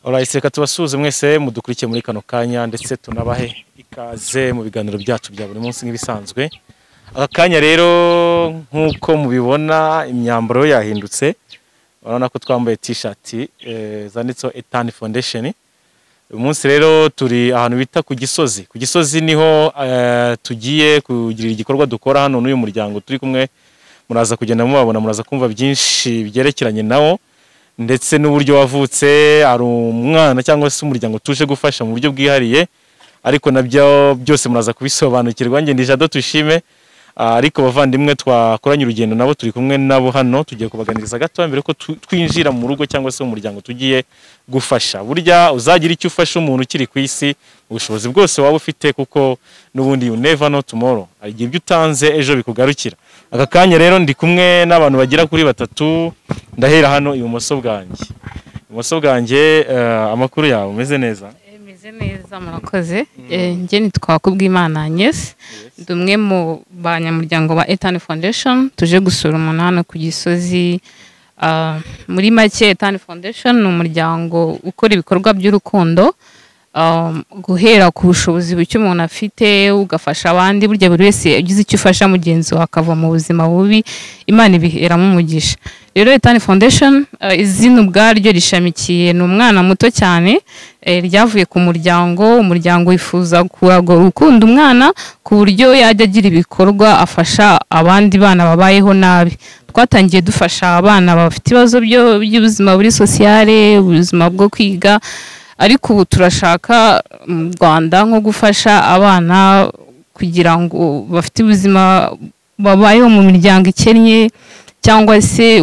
Alright, reka tubasuhuze mwese mudukurikiye muri kano kanya, ndetse tunabahe ikaze mu biganiro byacu bya buri munsi nk'ibisanzwe. Aka kanya rero nk'uko mubibona imyambaro yahindutse, urabona ko twambaye t-shirt zanditseho Etani Foundation. Uyu munsi rero turi ahantu bita ku Gisozi. Ku Gisozi niho tugiye kugira igikorwa dukora hano n'uyu muryango turi kumwe, muraza kugenda mubabona, muraza kumva byinshi byerekeranye nawo ndetse n'uburyo wavutse, ari umwana cyangwa se umuryango tuje gufasha mu buryo bwihariye, ariko nabyo byose muraza kubisobanukirwa. Njye ndi Jado Tushime, ariko bavandimwe twakoranye urugendo nabo turi kumwe nabo hano, tugiye kubaganiriza gato mbere ko twinjira mu rugo cyangwa se mu muryango tugiye gufasha. Burya uzagira icyo ufasha umuntu ukiri ku isi, ubushobozi bwose waba ufite, kuko n'ubundi you never know tomorrow, hari igihe ibyo utanze ejo bikugarukira. Aka kanya rero ndi kumwe n'abantu bagera kuri batatu, ndahera hano ibumoso bwanjye. Ibumoso bwanjye, amakuru yawe umeze neza? Meze neza, murakoze. Njye nitwa Kubwimana Agnes, ndi umwe mu banyamuryango ba Etani Foundation, tuje gusura umuntu hano ku Gisozi. Muri make Etani Foundation ni umuryango ukora ibikorwa by'urukundo, guhera ku bushobozi buke umuntu afite ugafasha abandi. Burya buri wese ugize icyo ufasha mugenzi wawe akava mu buzima bubi, Imana ibiheramo umugisha. Rero Etani Foundation, izina ubwaryo rishamikiye ni umwana muto cyane, ryavuye ku muryango. Umuryango wifuza kuraga gukunda umwana ku buryo yajya agira ibikorwa afasha abandi bana babayeho nabi. Twatangiye dufasha abana bafite ibibazo by'ubuzima buri sociale, ubuzima bwo kwiga, ariko ubu turashaka mu Rwanda nko gufasha abana kugira ngo bafite ubuzima babayeho mu miryango ikennye, cyangwa se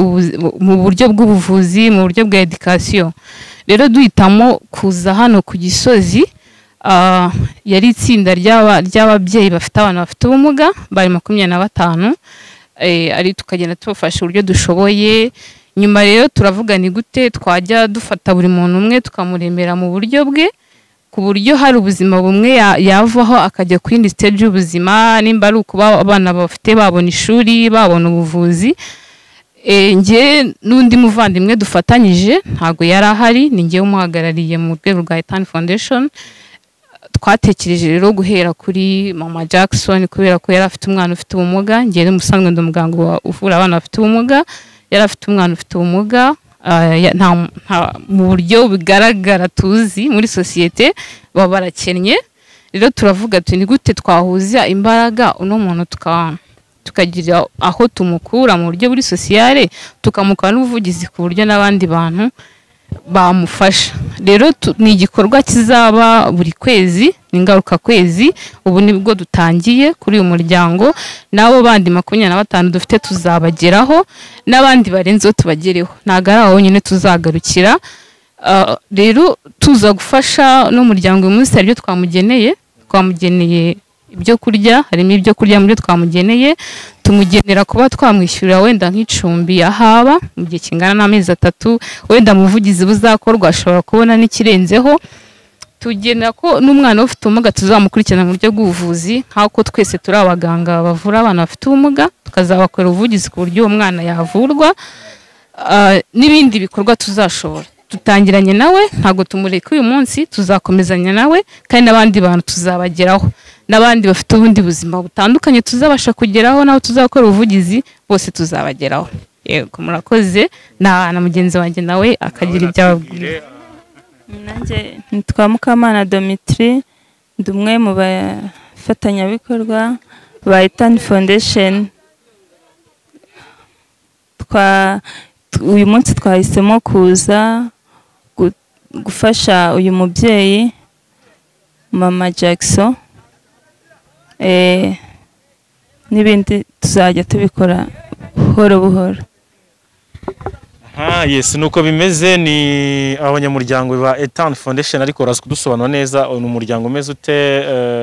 mu buryo bw'ubuvuzi, mu buryo bwa education. Rero duhitamo kuza hano ku Gisozi, yari itsinda ry'ababyeyi bafite abana bafite ubumuga, bari 25, ari tukagenda tubafasha uburyo dushoboye. Nyuma rero turavuga ni gute twajya dufata buri muntu umwe tukamuremera mu buryo bwe, ku buryo hari ubuzima bumwe yavaho akajya ku yindi stage y'ubuzima, nimba ari ukuba abana bafite babona ishuri, babona ubuvuzi. Njye n'undi muvandimwe dufatanyije ntago yari ahari, ni njye umuhagarariye mu rwego rwa Etani Foundation. Twatekereje rero guhera kuri Mama Jackson kubera ko yari afite umwana ufite ubumuga. Njye n'umusanzwe ndi umuganga uvura abana bafite ubumuga, yari afite umwana ufite ubumuga mu buryo bugaragara tuzi muri sosiyete baba barakennye. Rero turavuga tuti ni gute twahuza imbaraga uno muntu tukagira aho tumukura mu buryo buri sociale, tukamukora n'ubuvugizi ku buryo n'abandi bantu bamufasha. Rero ni igikorwa kizaba buri kwezi, ni ngaruka kwezi. Ubu nibwo dutangiye kuri uyu muryango, nabo bandi 25 dufite tuzabageraho, n'abandi barenzeho tubagereho, ntago ari aho nyine tuzagarukira. Rero tuza gufasha n'umuryango uyu munsi, hari ibyo twamugeneye ibyo kurya, harimo ibyo kurya mu byo twamugeneye, tumugenera kuba twamwishyurira wenda nk'icumbi ahaba mu gihe kingana n'amezi 3, wenda mu buvugizi buzakorwa ashobora kubona n'ikirenzeho. Tugenera ko n'umwana ufite ubumuga tuzamukurikirana mu buryo bw'ubuvuzi, nk'uko twese turi abaganga bavura abana bafite ubumuga, tukazabakorera ubuvugizi ku buryo uwo mwana yavurwa, n'ibindi bikorwa tuzashobora. Tutangiranye nawe, ntago tumureka uyu munsi, tuzakomezanya nawe, kandi n'abandi bantu tuzabageraho, n'abandi bafite ubundi buzima butandukanye tuzabasha kugeraho, naho tuzakora ubuvugizi bose tuzabageraho. Yego, murakoze. Na mugenzi wanjye nawe akagira ibyo ababwira. Nanjye nitwa Mukamana Domitri, ndi umwe mu bafatanyabikorwa ba Etani Foundation. Uyu munsi twahisemo kuza gufasha uyu mubyeyi Mama Jackson, n'ibindi tuzajya tubikora buhoro buhoro. Yes, nuko bimeze. Ni abanyamuryango ba Etani Foundation, ariko uraza kudusobanura neza ni umuryango umeze ute,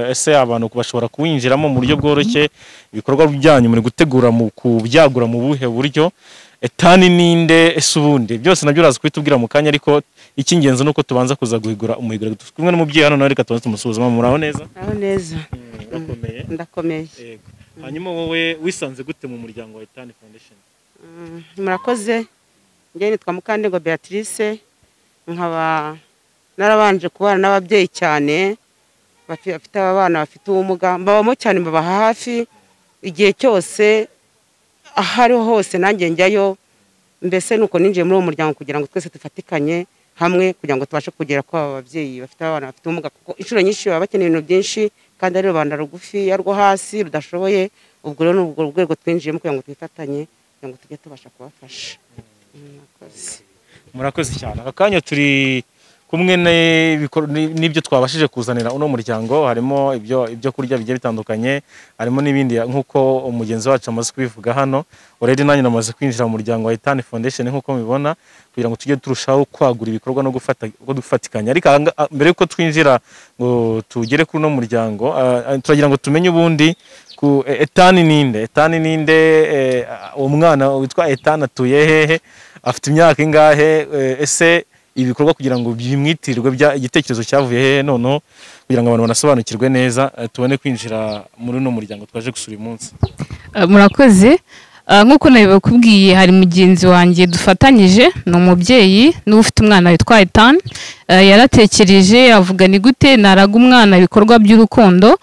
ese abantu bashobora kuwinjiramo mu buryo bworoshye, ibikorwa byanyu muri gutegura mu kubyagura mu buhe buryo, Etani ninde, ese ubundi byose nabyo uraza kubitubwira mu kanya, ariko icy'ingenzi nuko tubanza kuza guhigura umuhigo. Kumwe n'umubyeyi hano nawe, reka tubanze tumusuhuze. Mama, muraho neza? Muraho neza. Urakomeye? Ndakomeye. Yego. Hanyuma wowe wisanze gute mu muryango wa Etani Foundation? Murakoze. Njye nitwa Mukandego Beatrice, nkaba Narabanje kubana n'ababyeyi cyane bafite abana bafite ubumuga, mbabamo cyane, mbabaha hafi igihe cyose, aho ariho hose nanjye njyayo. Mbese nuko ninjiye muri uwo muryango kugira ngo twese dufatikanye hamwe kugira ngo tubashe kugera kwa aba babyeyi bafite abana bafite ubumuga, kuko inshuro nyinshi baba bakeneye ibintu byinshi kandi ari rubanda rugufi yarwo hasi rudashoboye. Ubwo rero ni ubwo rwego twinjiyemo kugira ngo twifatanye, kugira ngo tujye tubasha kubafasha. Murakoze. Murakoze cyane. Aka kanya turi kumwe n'ibyo twabashije kuzanira uno muryango, harimo ibyo kurya bigiye bitandukanye, harimo n'ibindi nk'uko umugenzi wacu amaze kubivuga hano. Already nanjye namaze kwinjira mu muryango wa Etani Foundation nk'uko mubibona, kugira ngo tujye turushaho kwagura ibikorwa no gufatikanya. Ariko mbere yuko twinjira ngo tugere kuri uno muryango, turagira ngo tumenye ubundi ku Etani ninde? Etani ninde? Uwo mwana witwa Etani atuye hehe? Afite imyaka ingahe? Ese ibikorwa kugira ngo bimwitirirwe bya igitekerezo cyavuye hehe? Noneho kugira ngo abantu banasobanukirwe neza, tubone kwinjira muri uno muryango twaje gusura uyu munsi. Murakoze. Nk'uko nabibakubwiye, hari mugenzi wanjye dufatanyije, ni umubyeyi n'ufite umwana witwa Ethan. Yaratekereje avuga ni gute naraga umwana ibikorwa by'urukundo.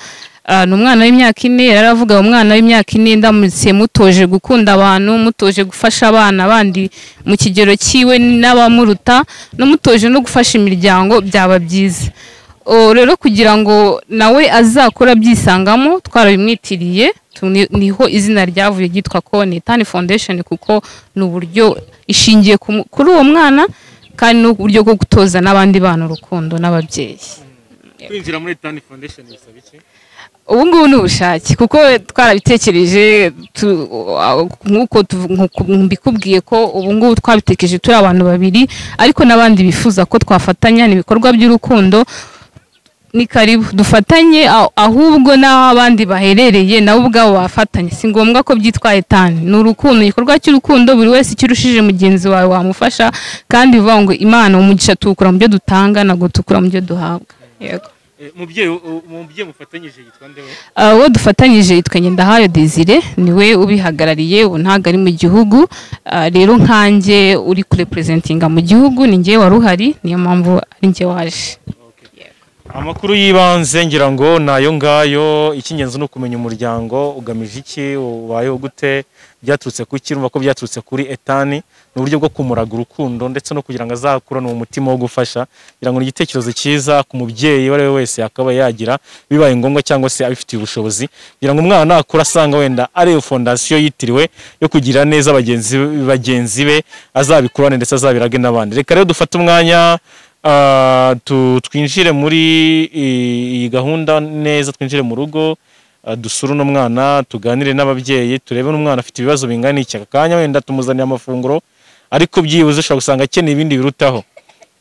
Ni umwana w'imyaka 4, yaravuga umwana w'imyaka 4 ndamutse mutoje gukunda abantu, mutoje gufasha abana bandi mu kigero cyiwe n'abamuruta, no mutoje no gufasha imiryango, byaba byiza. Rero kugira ngo nawe azakora byisangamo, twarabimwitiriye, niho izina ryavuye ryitwa ko ni Etani Foundation, kuko ni uburyo ishingiye kuri uwo mwana, kandi ni uburyo bwo gutoza n'abandi bana urukundo n'ababyeyi. Kwinjira muri Etani Foundation bisaba iki? Ubu ngubu ni ubushake, kuko twarabitekereje nk'uko mbikubwiye ko ubu ngubu twabitekereje turi abantu babiri, ariko n'abandi bifuza ko twafatanya. Ni ibikorwa by'urukundo, ni karibu dufatanye, ahubwo n'aho abandi baherereye nabo ubwabo bafatanye. Si ngombwa ko byitwa Etani, ni urukundo, igikorwa cy'urukundo, buri wese icyo urushije mugenzi wawe wamufasha, kandi bivuga ngo Imana umugisha tuwukura mu byo dutanga, ntabwo tukura mu byo duhabwa. Yego. Umubyeyi mufatanyije yitwa nde we? Uwo dufatanyije yitwa Ngendahayo Desire, niwe ubihagarariye, ubu ntabwo ari mu gihugu. Rero nkanjye uri kurepresentinga mu gihugu ni njye wari uhari, niyo mpamvu ari njye waje. Amakuru y'ibanze ngira ngo nayo ngayo. Icy'ingenzi ni ukumenya umuryango ugamije iki, ubayeho gute, byaturutse kuki. Urumva ko byaturutse kuri Etani, ni uburyo bwo kumuraga urukundo ndetse no kugira ngo azakurane uwo mutima wo gufasha. Ngira ngo ni igitekerezo cyiza ku mubyeyi uwo ari we wese akaba yagira, bibaye ngombwa cyangwa se abifitiye ubushobozi, kugira ngo umwana akura asanga wenda ari fondasiyo yitiriwe yo kugira neza bagenzi be, azabikurane ndetse azabirage n'abandi. Reka rero dufate umwanya twinjire muri iyi gahunda neza, twinjire mu rugo, dusure uno mwana, tuganire n'ababyeyi, turebe n'umwana afite ibibazo bingana iki. Aka kanya wenda tumuzaniye amafunguro, ariko byibuze ushobora gusanga akeneye ibindi birutaho.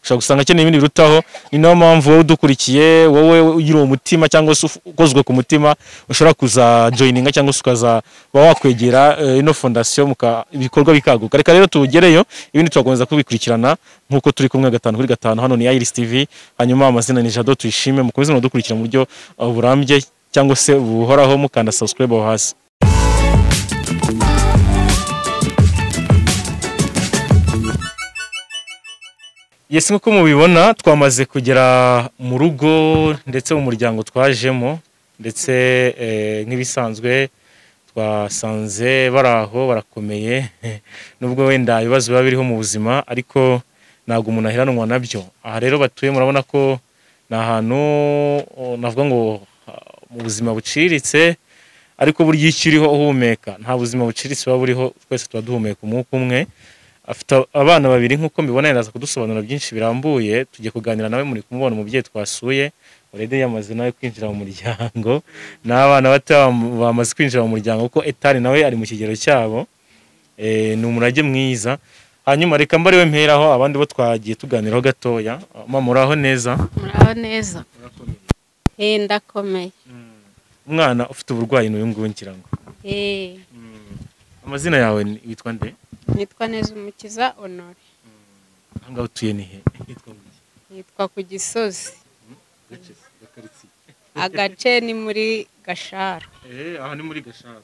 Ushobora gusanga akeneye ibindi birutaho. Ni nayo mpamvu wowe udukurikiye, wowe ugira uwo mutima cyangwa se ukozwe ku mutima, ushobora kuza joininga cyangwa se ukaza wakwegera ino fondasiyo, ibikorwa bikaguka. Reka rero tugereyo, ibindi turakomeza kubikurikirana nk'uko turi kumwe 5 kuri 5. Hano ni Iris TV, hanyuma amazina ni Jado Tuyishime. Mukomeze mudukurikira mu buryo burambye cyangwa se buhoraho, mukanda subscribe aho hasi. Yes, nk'uko mubibona twamaze kugera mu rugo ndetse mu muryango twajemo, ndetse nk'ibisanzwe twasanze bari aho barakomeye, nubwo wenda ibibazo biba biriho mu buzima, ariko ntabwo umuntu aheranwa nabyo. Aha rero batuye murabona ko ni ahantu navuga ngo mu buzima buciriritse, ariko burya iyo ukiriho uhumeka nta buzima buciriritse buba buriho, twese tuba duhumeka umwuka umwe. Afite abana babiri nk'uko mbibona, yaraza kudusobanura byinshi birambuye. Tugiye kuganira nawe, muri kumubona umubyeyi twasuye already yamaze nawe kwinjira mu muryango, n'abana bato bamaze kwinjira mu muryango kuko Etani nawe ari mu kigero cyabo. Ni umurage mwiza. Hanyuma reka mbariwe mperaho abandi bo twagiye tuganiraho gatoya. Mama muraho neza? Muraho neza. Ndakomeye. Umwana ufite uburwayi n'uyu nguyu ngira ngo. Amazina yawe witwa nde? Nitwa Nezumukiza Honore. Aha ngaha utuye ni he? Nitwa ku Gisozi. Agace ni muri Gashara. Aha ni muri Gashara.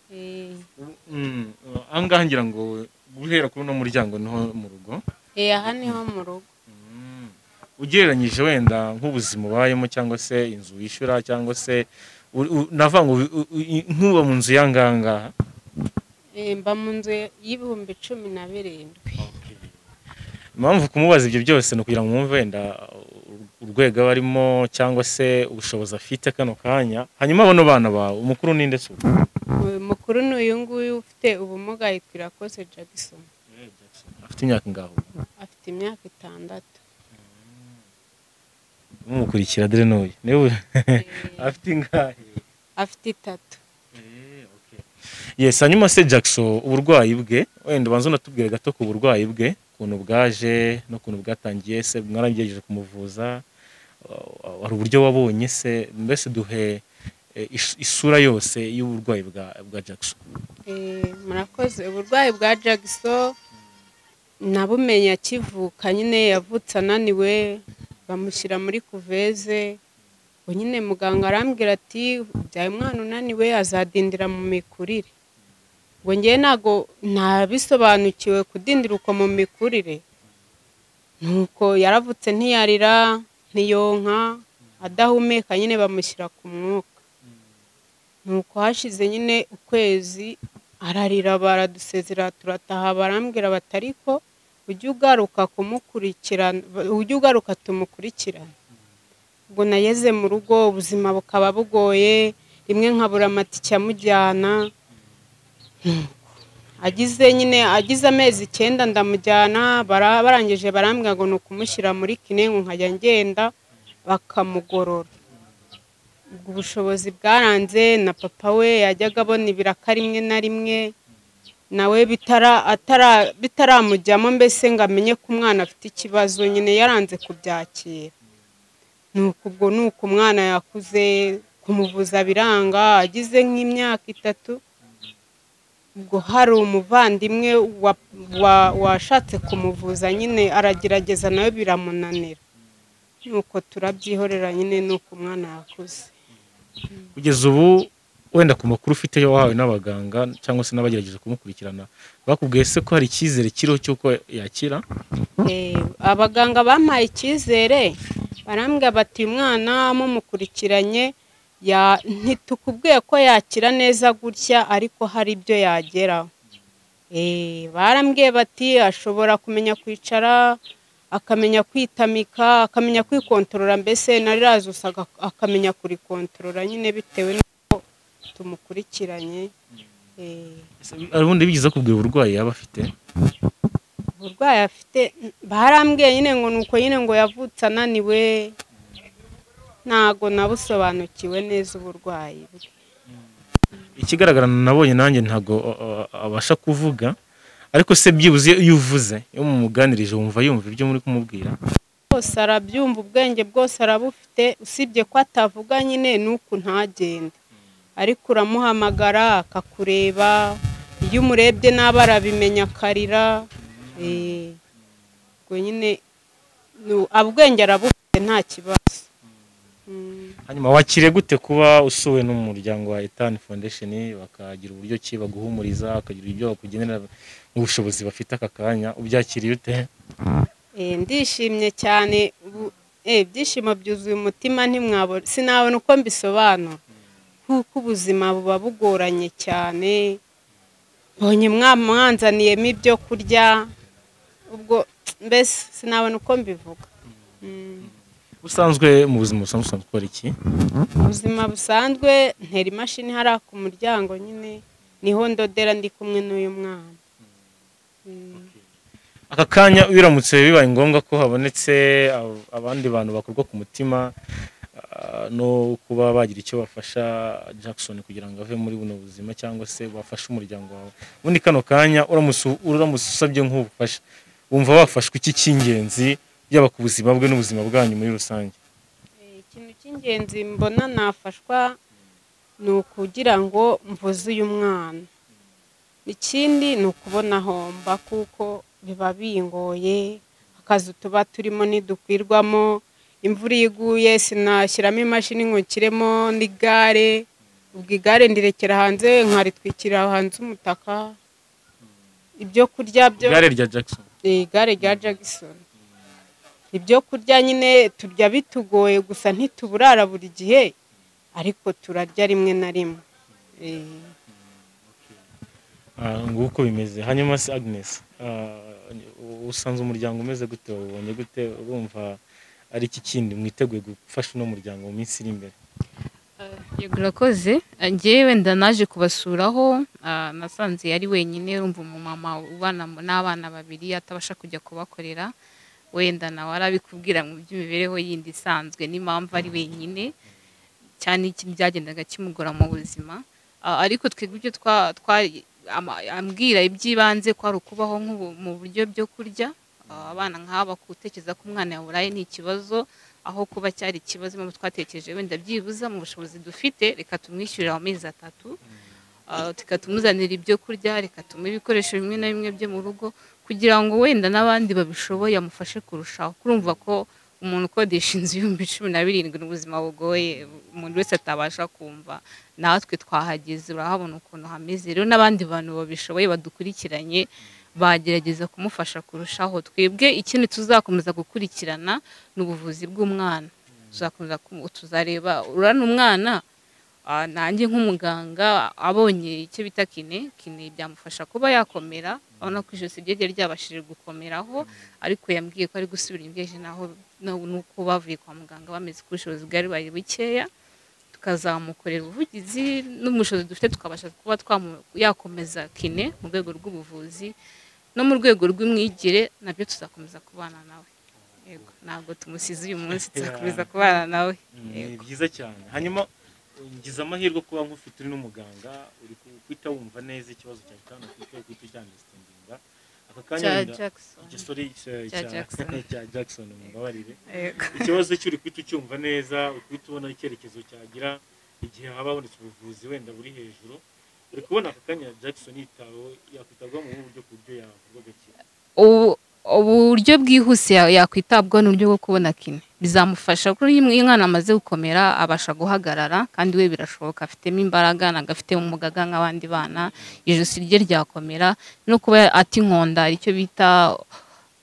Aha ngaha ngira ngo guhera kuri uno muryango niho mu rugo. Aha niho mu rugo. Ugereranyije wenda nk'ubuzima ubayemo cyangwa se inzu wishyura cyangwa se navuga ngo nkuba mu nzu yangangaha? Mba mu nzu y'17,000. Impamvu kumubaza ibyo byose ni ukugira ngo mwumve wenda urwego aba arimo cyangwa se ubushobozi afite kano kanya. Hanyuma bano bana bawe, umukuru ni nde se? Umukuru ni uyu nguyu ufite ubumuga, yitwa Irakoze Jackson. Afite imyaka ingahe? Afite imyaka 6. Umukurikira dore n'uyu niwe afite ingahe? Afite 3. Yes, hanyuma se Jackson uburwayi bwe, wenda ubanza unatubwire gato ku burwayi bwe, ukuntu bwaje n'ukuntu bwatangiye, se mwaragerageje kumuvuza, hari uburyo wabonye se, mbese duhe isura yose y'uburwayi bwa Jackson. Murakoze. Uburwayi bwa Jackson nabumenye akivuka nyine, yavutse ananiwe, bamushyira muri kuveze. Ubwo nyine muganga arambwira ati ubyaye umwana unaniwe azadindira mu mikurire. Ubwo njyewe ntago ntabisobanukiwe kudindira uko mu mikurire. Nuko yaravutse ntiyarira, ntiyonka, adahumeka nyine bamushyira ku mwuka. Nuko hashize nyine ukwezi ararira, baradusezera turataha, barambwira bati ariko ujye ugaruka kumukurikirana, ujye ugaruka tumukurikirane. Ubwo nageze mu rugo ubuzima bukaba bugoye, rimwe nkabura amatike amujyana. Agize nyine agize amezi 9 ndamujyana, barangije barambwira ngo ni ukumushyira muri kine, ngo nkajya ngenda bakamugorora. Ubwo ubushobozi bwaranze, na papa we yajyaga abona ibiraka rimwe na rimwe, nawe bitaramujyamo mbese ngo amenye ko umwana afite ikibazo, nyine yaranze kubyakira. Nuko ubwo nuko umwana yakuze, kumuvuza biranga, agize nk'imyaka 3. Ubwo hari umuvandimwe washatse kumuvuza nyine, aragerageza nawe biramunanira. Nuko turabyihorera nyine, nuko umwana yakuze. Kugeza ubu wenda ku makuru ufite yo wahawe n'abaganga cyangwa se n'abagerageje kumukurikirana, bakubwiye se ko hari icyizere kiriho cy'uko yakira? Abaganga bampaye icyizere, barambwira bati umwana mumukurikiranye, ntitukubwiye ko yakira neza gutya, ariko hari ibyo yageraho. Barambwiye bati ashobora kumenya kwicara, akamenya kwitamika, akamenya kwikontorora, mbese narirazusa akamenya kurikontorora nyine bitewe n'uko tumukurikiranye. Ubundi bigeze kubwira uburwayi yaba afite? Uburwayi afite barambwiye nyine ngo nuko nyine ngo yavutse ananiwe, ntago nabusobanukiwe neza uburwayi bwe. Ikigaragara nabonye nanjye ntago abasha kuvuga, ariko se byibuze iyo uvuze, iyo mumuganirije wumva yumva ibyo muri kumubwira? Bose arabyumva, ubwenge bwose arabufite, usibye ko atavuga nyine nuko ntagende. Ariko uramuhamagara akakureba, iyo umurebye nabi arabimenya akarira. Ubwo nyine ubwenge arabufite nta kibazo. Hanyuma wakiriye gute kuba usuwe n'umuryango wa Ethan Foundation, bakagira uburyo ki baguhumuriza, bakagira ibyo bakugenera mu bushobozi bafite aka kanya, ubyakiriye ute? Ndishimye cyane, ibyishimo byuzuye umutima, ntimwabona, sinabona uko mbisobanura, kuko ubuzima buba bugoranye cyane. Mbonye mwanzaniyemo ibyo kurya, ubwo mbese sinabona uko mbivuga. Usanzwe mu buzima busanzwe ukora iki? Ubuzima busanzwe ntera imashini hariya ku muryango nyine, niho ndodera ndi kumwe n'uyu mwana. Aka kanya biramutse bibaye ngombwa ko habonetse abandi bantu bakorwa ku mutima no kuba bagira icyo bafasha Jackson kugira ngo ave muri buno buzima cyangwa se bafashe umuryango wawe, ubundi kano kanya uramutse usabye nk'ubufasha, wumva wafashwe iki cy'ingenzi yaba ku buzima bwe n'ubuzima bwanyu muri rusange? Ikintu cy'ingenzi mbona nafashwa ni ukugira ngo mvuze uyu mwana. Ikindi ni ukubona homba, kuko biba bingoye, akazi tuba turimo ntidukwirwamo, imvura iguye sinashyiramo imashini ngo nshyiremo n'igare, ubwo igare ndirekera hanze nkaritwikira hanze umutaka. Ibyo kurya byo igare rya Jackson, igare rya Jackson. Ibyo kurya nyine turya bitugoye, gusa ntituburara buri gihe, ariko turarya rimwe na rimwe. Nguko bimeze. Hanyuma se Agnes, usanze umuryango umeze gute, ubonye gute, urumva ari iki kindi mwiteguye gufasha uno muryango mu minsi iri imbere? Yego, urakoze. Njyewe wenda naje kubasuraho, nasanze yari wenyine. Urumva umumama ubana n'abana babiri atabasha kujya kubakorera, wenda nawe arabikubwira mu by'imibereho yindi isanzwe n'impamvu ari wenyine cyane, ikintu byagendaga kimugora mu buzima. Ariko twebwe ibyo ambwira iby'ibanze ko ari ukubaho mu buryo byo kurya. Abana nk'aba, gutekereza ko umwana yaburaye ni ikibazo, aho kuba cyari ikibazo impamvu twatekereje wenda byibuza mu bushobozi dufite reka tumwishyurire amezi 3, reka tumuzanire ibyo kurya, reka tumuhe ibikoresho bimwe na bimwe byo mu rugo, kugira ngo wenda n'abandi babishoboye amufashe kurushaho. Kurumva ko umuntu ukodesha inzu 17,000 ni ubuzima bugoye umuntu wese atabasha kumva. Natwe twahageze urahabona ukuntu hameze. Rero n'abandi bantu babishoboye badukurikiranye bagerageza kumufasha kurushaho. Twebwe ikindi tuzakomeza gukurikirana ni ubuvuzi bw'umwana. Tuzakomeza tuzareba urana umwana, nanjye nk'umuganga abonye icyo bita kine byamufasha kuba yakomera. Urabona ko ijosi rye ryari ryabashije gukomeraho, ariko yambwiye ko ari gusubira imbyeje naho nuko bavuye kwa muganga bameze ko ubushobozi bwari bari bukeya, tukazamukorera ubuvugizi n'ubushobozi dufite tukabasha kuba yakomeza kine mu rwego rw'ubuvuzi no mu rwego rw'imyigire, nabyo tuzakomeza kubana nawe. Yego, ntabwo tumusize uyu munsi, tuzakomeza kubana nawe. Ni byiza cyane. Hanyuma ngize amahirwe kuba nk'ufite uri n'umuganga, uri kwita wumva neza ikibazo cya Tano ufite, kwita cyandistindinga aka kanya cya Jackson, mumbabarire. Ikibazo cy'uri kwita ucyumva neza, uri kwita ubona icyerekezo cyagira igihe haba habonetse ubuvuzi wenda buri hejuru. Uri kubona aka kanya Jackson yitaweho, yakwitabwaho mu buryo ku buryo yavurwa gakira? Uburyo bwihuse yakwitabwaho ni uburyo bwo kubona kine, bizamufasha kuko iyo umwana amaze gukomera abasha guhagarara, kandi we birashoboka, afitemo imbaraga, ntabwo afite umugaga nk'abandi bana, ijosi rye ryakomera. No kuba ati inkonda, icyo bita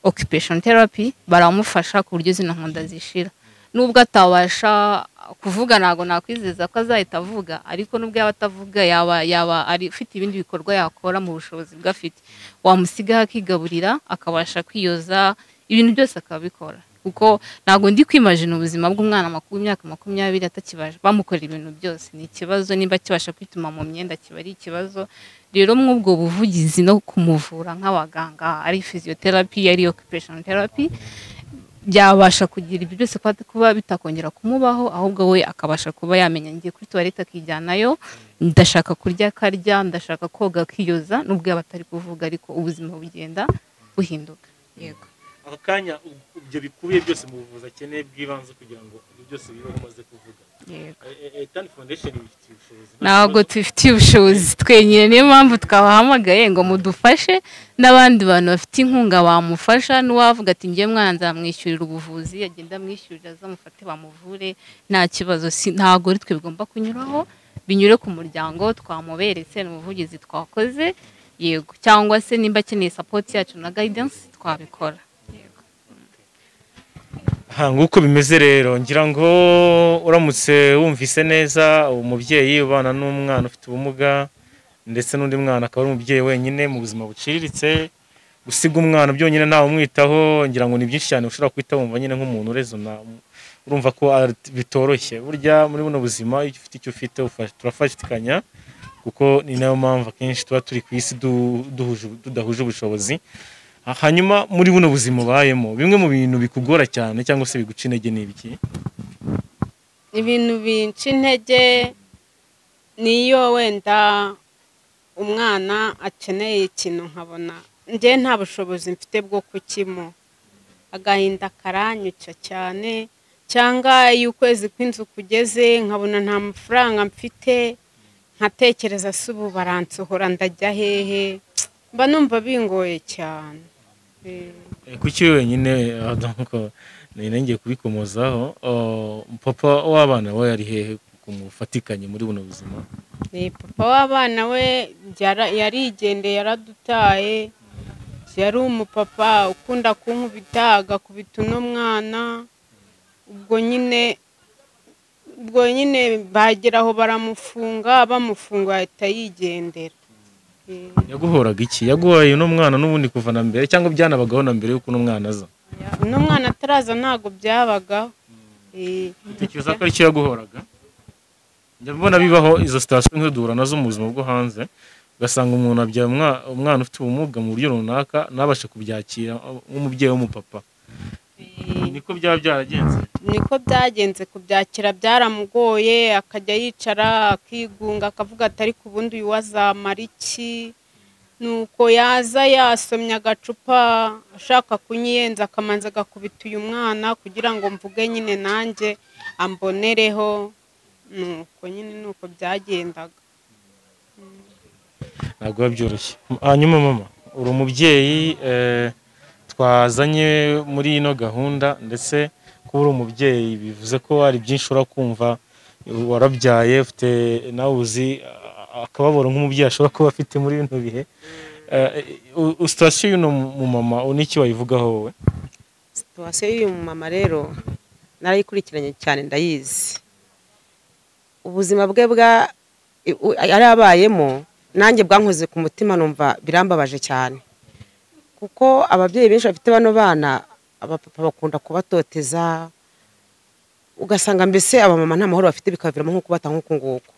occupation therapy, baramufasha ku buryo zino nkonda zishira. Nubwo atabasha kuvuga, ntabwo nakwizeza ko azahita avuga, ariko nubwo yaba atavuga yaba ari ufite ibindi bikorwa yakora mu bushobozi bwe afite. Wamusiga akigaburira, akabasha kwiyoza, ibintu byose akabikora. Kuko ntabwo ndi kwimagina ubuzima bw'umwana w'imyaka 20 atakibasha, bamukorera ibintu byose ni ikibazo. Nimba kibasha kwituma mu myenda kiba ari ikibazo. Rero mw'ubwo buvugizi no kumuvura nk'abaganga, ari physiotherapy, ari occupation therapy, byabasha kugira ibyo byose kuba bitakongera kumubaho, ahubwo we akabasha kuba yamenya ngiye kuri toilette akijyanayo, ndashaka kurya akarya, ndashaka koga akiyoza, nubwo yaba atari kuvuga, ariko ubuzima bugenda buhinduka. Yego, aka kanya ibyo bikubiye byose mu buvuzi akeneye bw'ibanze kugira ngo ibyo byose bibeho umaze kuvuga. Yego, Ethan Foundation ibifitiye ubushobozi? Ntabwo tubifitiye ubushobozi twenyine, niyo mpamvu twabahamagaye ngo mudufashe, n'abandi bantu bafite inkunga bamufasha. N'uwavuga ati ngiye mwana nzamwishyurira ubuvuzi, agenda amwishyurira, azamufate bamuvure, nta kibazo. Ntabwo ari twe bigomba kunyuraho, binyure ku muryango twamuberetse, ni ubuvugizi twakoze. Yego, cyangwa se nimba akeneye support yacu na guidance twabikora. Nguko bimeze rero. Ngira ngo uramutse wumvise neza, umubyeyi ubana n'umwana ufite ubumuga ndetse n'undi mwana akaba ari umubyeyi wenyine mu buzima buciriritse, gusiga umwana byonyine ntawe umwitaho, ngira ngo ni byinshi cyane ushobora kwita wumva nyine nk'umuntu urezona, urumva ko bitoroshye. Burya muri buno buzima iyo ufite icyo ufite turafatikanya, kuko ni nayo mpamvu akenshi tuba turi ku isi tudahuje ubushobozi. Hanyuma muri buno buzima ubayemo, bimwe mu bintu bikugora cyane cyangwa se biguca intege ni ibiki? Ibintu binca intege niyo wenda umwana akeneye ikintu nkabona njye nta bushobozi mfite bwo kukimuha, agahinda karanyuca cyane, cyangwa iyo ukwezi kw'inzu kugeze nkabona nta mafaranga mfite, nkatekereza se ubu baransohora ndajya hehe, mba numva bingoye cyane. Kuki wenyine? Donc ngiye kubikomozaho. Papa w'abana we yari hehe kumufatikanye muri buno buzima? Papa w'abana we yarigendeye, yaradutaye. Yari umupapa ukunda kunkubita, agakubita uno mwana. Ubwo nyine bageraho baramufunga, bamufunga ahita yigendera. Yaguhoraga iki? Yaguhaye uno mwana n'ubundi kuva na mbere, cyangwa byanabagaho na mbere yuko uno mwana aza? Uno mwana ataraza ntago byabagaho. Utekereza ko aricyo yaguhoraga? Njya mbona bibaho izo situation nk'izo duhura nazo mu buzima bwo hanze, ugasanga umuntu abyaye umwana ufite ubumuga mu buryo runaka ntabashe kubyakira nk'umubyeyi w'umupapa. Niko byaba byaragenze? Niko byagenze, kubyakira byaramugoye, akajya yicara akigunga akavuga ati ariko ubundi uyu wazamara iki? Nuko yaza yasomye agacupa ashaka kunyiyenza, akamanza agakubita uyu mwana kugira ngo mvuge nyine nanjye ambonereho. Nuko nyine nuko byagendaga. Ntabwo biba byoroshye. Hanyuma mama, uri umubyeyi twazanye muri ino gahunda, ndetse kuba uri umubyeyi bivuze ko hari byinshi ushobora kumva, warabyaye, ufite nawe uzi akababaro nk'umubyeyi ashobora kuba afite muri bino bihe. Situation y'uno mumama n'iki wayivugaho wowe? Situation y'uyu mumama rero narayikurikiranye cyane, ndayizi. Ubuzima bwe bwa yari abayemo nanjye bwankoze ku mutima, numva birambabaje cyane. Kuko ababyeyi benshi bafite bano bana, abapapa bakunda kubatoteza, ugasanga mbese abamama nta mahoro bafite, bikaviramo nko kubata nk'uku nguku.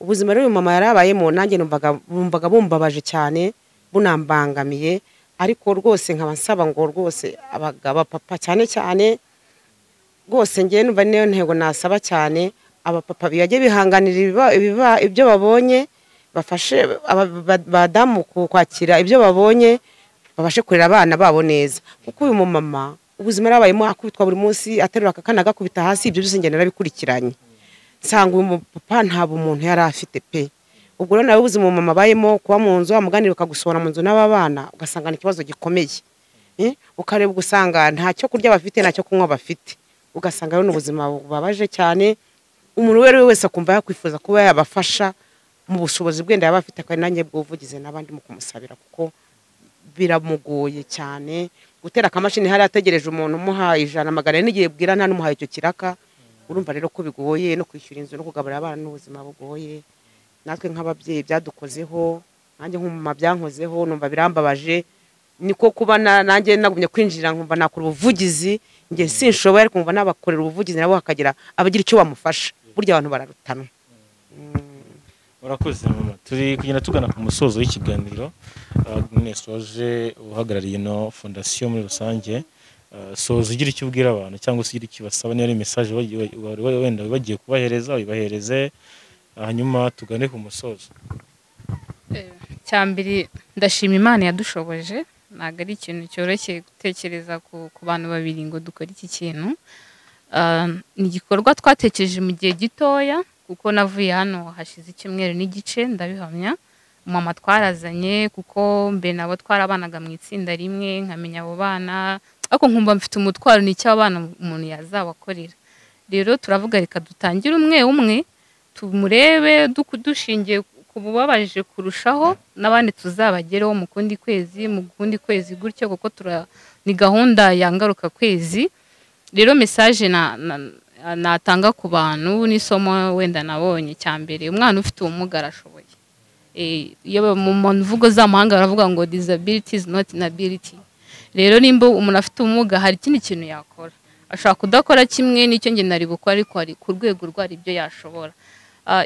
Ubuzima rero uyu mama yarabayemo nanjye numvaga bumbabaje cyane, bunambangamiye. Ariko rwose nkaba nsaba ngo rwose abapapa cyane cyane rwose ngiye numva niyo ntego nasaba cyane, abapapa bajye bihanganira ibyo babonye, bafashe abadamu kwakira ibyo babonye, babashe kurera abana babo neza. Kuko uyu mumama ubuzima yarabayemo akubitwa buri munsi, aterura akakana agakubita hasi, ibyo byose ngenda narabikurikiranye. Nsanga uyu mupapa nta bumuntu yari afite pe. Ubwo rero nawe ubuzima umumama abayemo, kuba mu nzu amuganira bakagusohora mu nzu n'aba bana, ugasanga ni ikibazo gikomeye. Ukareba ugasanga nta cyo kurya bafite, nta cyo kunywa bafite. Ugasanga rero n'ubuzima bubabaje cyane. Umuntu uwo ari we wese akumva yakwifuza kuba yabafasha mu bushobozi bwenda yaba afite, kandi nanjye bwuvugize n'abandi mu kumusabira, kuko biramugoye cyane. Gutera akamashini hari ategereje umuntu umuha 100 400 n'igihe bwira nta n'umuhaye icyo kiraka. Urumva rero ko bigoye, no kwishyura inzu no kugaburira abana n'ubuzima bugoye. Natwe nk'ababyeyi byadukozeho, nanjye nk'umumama byankozeho, numva birambabaje. Niko kuba nanjye nagumye kwinjira nkumva nakora ubuvugizi, njye sinshoboye ariko nkumva nabakorera ubuvugizi nabo hakagira abagira icyo bamufasha. Burya abantu bararutanwa. Urakoze mama. Turi kugenda tugana ku musozo w'ikiganiro. Agnes waje uhagarariye ino fondasiyo muri rusange, soza ugira icyo ubwira abantu cyangwa se ugira icyo basaba, niba ari message wenda bagiye kubahereza uyibahereze, hanyuma tugane ku musozo. Cyambere ndashima Imana yadushoboje. Ntabwo ari ikintu cyoroshye gutekereza ku bantu babiri ngo dukore iki kintu. Ni igikorwa twatekereje mu gihe gitoya, kuko navuye hano hashize icyumweru n'igice, ndabihamya. Mama twarazanye, kuko mbe nabo twarabanaga mu itsinda rimwe, nkamenya abo bana, ariko nkumva mfite umutwaro n'icyo abana umuntu yazabakorera. Rero turavuga reka dutangire umwe umwe, tumurebe dushingiye ku bubabaje kurushaho, n'abandi tuzabagereho mu kundi kwezi, mu kundi kwezi gutyo, kuko ni gahunda ya ngaruka kwezi. Rero message natanga ku bantu n'isomo wenda nabonye, cyambere umwana ufite ubumuga arashoboye. Iyo mu mvugo z'amahanga baravuga ngo disability is not inability. Rero nimba umuntu afite ubumuga hari ikindi kintu yakora, ashobora kudakora kimwe n'icyo nge nari bukore, ariko ari ku rwego rwari ibyo yashobora.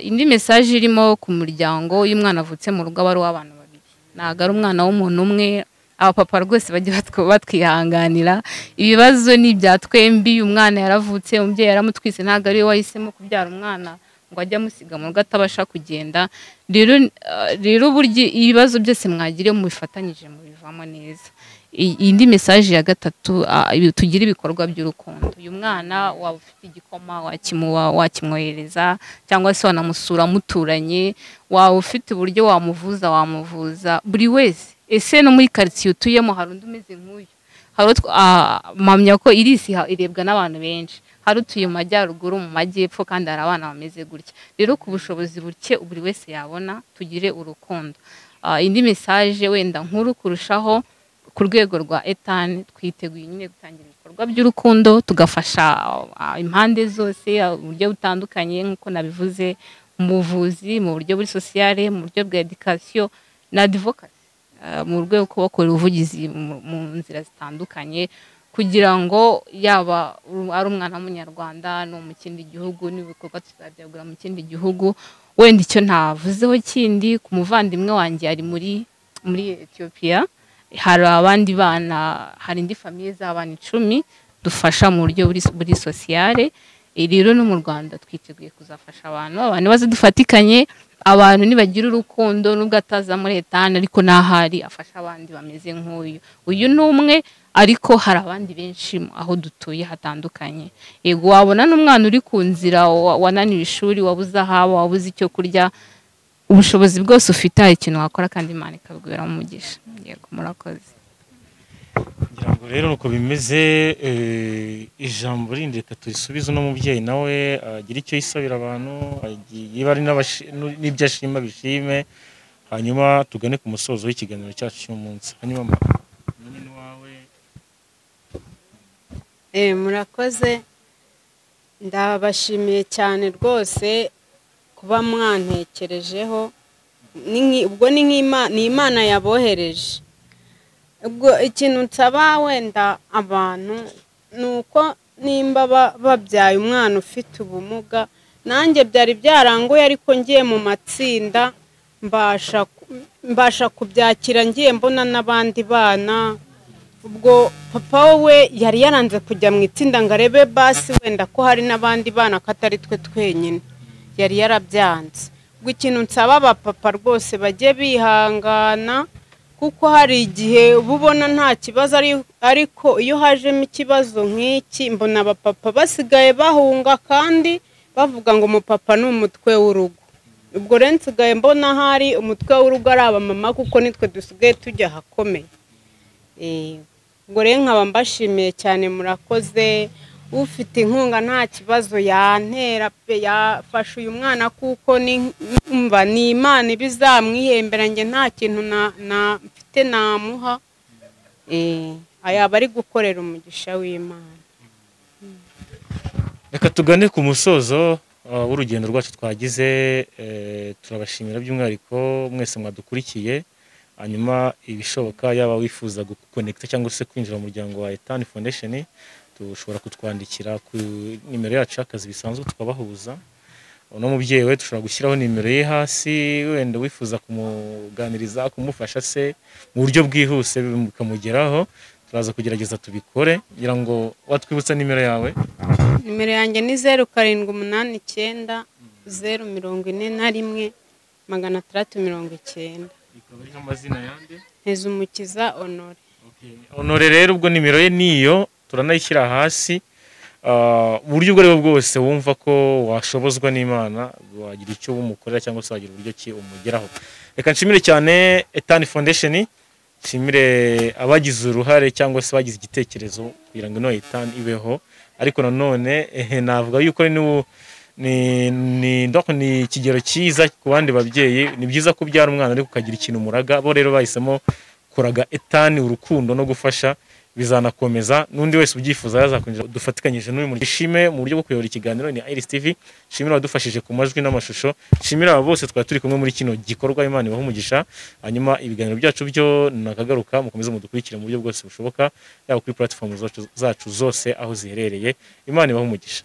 Indi message irimo ku muryango, iyo umwana avutse mu rugo aba ari uw'abantu babiri, ntabwo ari umwana w'umuntu umwe. Abapapa rwose bajye batwihanganira, ibibazo ni ibya twembi. Umwana yaravutse, umubyeyi yaramutwise, ntabwo ari we wahisemo kubyara umwana ngo ajye amusiga mu rugo atabasha kugenda. Rero burya ibibazo byose mwagire mubifatanyije mubivamo neza. Indi message ya gatatu, tugira ibikorwa by'urukundo. Uyu mwana waba ufite igikoma wakimwohereza, cyangwa se wanamusura muturanye, waba ufite uburyo wamuvuza wamuvuza. Buri wese, ese no muri quartier utuyemo hari undi umeze nk'uyu? Hari mpamya ko irisi irebwa n'abantu benshi, hari utuye mu majyaruguru, mu majyepfo, kandi hari abana bameze gutya. Rero ku bushobozi buke buri wese yabona, tugire urukundo. Indi message wenda nkuru kurushaho Ku rwego rwa Ethan twiteguye nyine gutangira ibikorwa by'urukundo, tugafasha impande zose mu buryo butandukanye nk'uko nabivuze, mu buvuzi, mu buryo buri sociale, mu buryo bwa education na advocacy, mu rwego rwo kubakorera ubuvugizi mu nzira zitandukanye, kugira ngo yaba ari umwana w'umunyarwanda no mu kindi gihugu, n'ibikorwa tuzabyagura mu kindi gihugu. Wenda icyo ntavuzeho kindi, ku muvandimwe wanjye ari muri Ethiopia, hari abandi bana, hari indi famille z'abana 10 dufasha mu buryo buri sociale. Rero no mu Rwanda twiteguye kuzafasha abantu baze dufatikanye, abantu nibagira urukundo nubwo ataza muri Ethan ariko nahari afasha abandi bameze nk'uyu. Uyu ni umwe, ariko hari abandi benshi aho dutuye hatandukanye. Yego wabona n'umwana uri ku nzira wananiwe ishuri, wabuze ahaba, wabuze icyo kurya, ubushobozi bwose ufite hari ikintu wakora kandi Imana ikabiguhera umugisha. Yego murakoze. Ngira ngo rero nuko bimeze. Ijambo rindi reka turisubize uno mubyeyi nawe agira icyo yisabira abantu, niba ari n'ibyo ashima bishime, hanyuma tugane ku musozo w'ikiganiro cyacu cy'umunsi. Hanyuma munini wawe. Murakoze, ndabashimiye cyane rwose kuba mwantekerejeho. Ubwo ni Imana yabohereje. Ubwo ikintu nsaba wenda abantu ni uko nimba babyaye umwana ufite ubumuga, nanjye byari byarangoye ariko ngiye mu matsinda mbasha kubyakira, ngiye mbona n'abandi bana. Ubwo papa we yari yaranze kujya mu itsinda ngo arebe basi wenda ko hari n'abandi bana ko atari twe twenyine, yari yarabyanze. Ubwo ikintu nsaba abapapa rwose bajye bihangana, kuko hari igihe uba ubona nta kibazo, ariko iyo hajemo ikibazo nk'iki mbona abapapa basigaye bahunga kandi bavuga ngo umupapa ni umutwe w'urugo. Ubwo rero nsigaye mbona hari umutwe w'urugo ari abamama, kuko nitwe dusigaye tujya ahakomeye. Ubwo rero nkaba mbashimiye cyane, murakoze. Ufite inkunga nta kibazo yantera pe, yafasha uyu mwana kuko nimba ni Imana ibizamwihembera, nge nta kintu na mfite namuha. Ayaba ari gukorera umugisha w'Imana. Reka tugane ku musozo w'urugendo rwacu twagize. Turabashimira by'umwihariko mwese mwadukurikiye. Hanyuma ibishoboka, yaba wifuza guconnecta cyangwa se kwinjira mu muryango wa Ethan Foundation, dushobora kutwandikira ku nimero yacu y'akazi bisanzwe tukabahuza. Uno mubyeyi we dushobora gushyiraho nimero ye hasi, wenda wifuza kumuganiriza, kumufasha se mu buryo bwihuse bikamugeraho, turaza kugerageza tubikore. Ngira ngo watwibutsa nimero yawe. Nimero yanjye ni 0789 041 690. Ikaba ariho amazina yande? Ntezumukiza Honore. Honore rero ubwo nimero ye niyo turanayishyira hasi. Uburyo ubwo aribwo bwose wumva ko washobozwa n'Imana wagira icyo umukorera cyangwa se wagira uburyo ki umugeraho. Reka nshimire cyane Ethan Foundation, nshimire abagize uruhare cyangwa se bagize igitekerezo kugira ngo ino Ethan ibeho. Ariko nanone navuga yuko ni ikigero cyiza ku bandi babyeyi. Ni byiza kubyara umwana ariko ukagira ikintu umuraga. Bo rero bahisemo kuraga Ethan urukundo no gufasha, bizanakomeza n'undi wese ubyifuza yazakwinjira. Dufatikanyije n'uyu muryango ishime mu buryo bwo kuyobora ikiganiro ni Iris TV. Shimira abadufashije ku majwi n'amashusho, shimira abo bose twari turi kumwe muri kino gikorwa. Imana ibahe umugisha. Hanyuma ibiganiro byacu byo nakagaruka, mukomeze mudukurikire mu buryo bwose bushoboka, yaba kuri platform zacu zose aho ziherereye. Imana ibahe umugisha.